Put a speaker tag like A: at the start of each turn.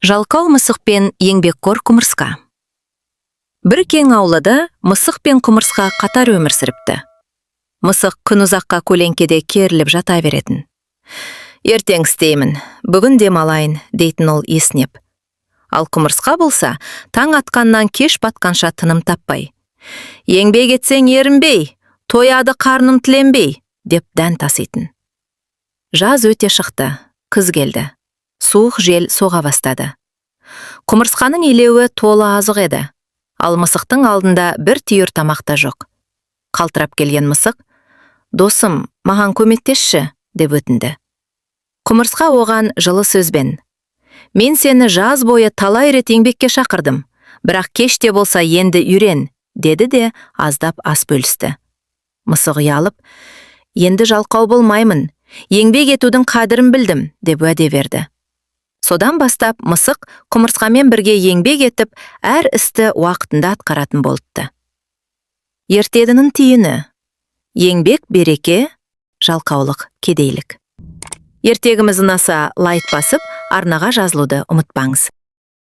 A: Жалқау мысық пен еңбекқор құмырсқа. Бір кең аулада мысық пен құмырсқа қатар өмір сүріпті. Мысық күн ұзаққа көлеңкеде керіліп жата беретін. «Ертең істеймін, бүгін демалайын», – дейтін ол есінеп. Ал құмырсқа болса, таң атқаннан кеш батқанша тыным таппай: «Еңбек етсең ерінбей, тояды қарның тіленбей», – деп дән таситын. Жаз өте шықты, күз келді. Суық жел соға бастады. Құмырсқаның илеуі толы азық еді. Ал мысықтың алдында бір түйір тамақ та жоқ. Қалтырап келген мысық: «Досым, маған көмектесші», – деп өтінді. Құмырсқа оған жылы сөзбен: «Мен сені жаз бойы талай рет еңбекке шақырдым, бірақ кеш те болса енді үйрен», – деді де аздап ас бөлісті. Мысық ұялып: «Енді жалқау болмаймын, еңбек етудің қадірін білдім», – деп уәде берді. Содан бастап мысық құмырсқамен бірге еңбек етіп, әр істі уақытында атқаратын болыпты. Ертегінің түйіні: еңбек – береке, жалқаулық – кедейлік. Ертегіміз ұнаса, лайк басып, арнаға жазылуды ұмытпаңыз.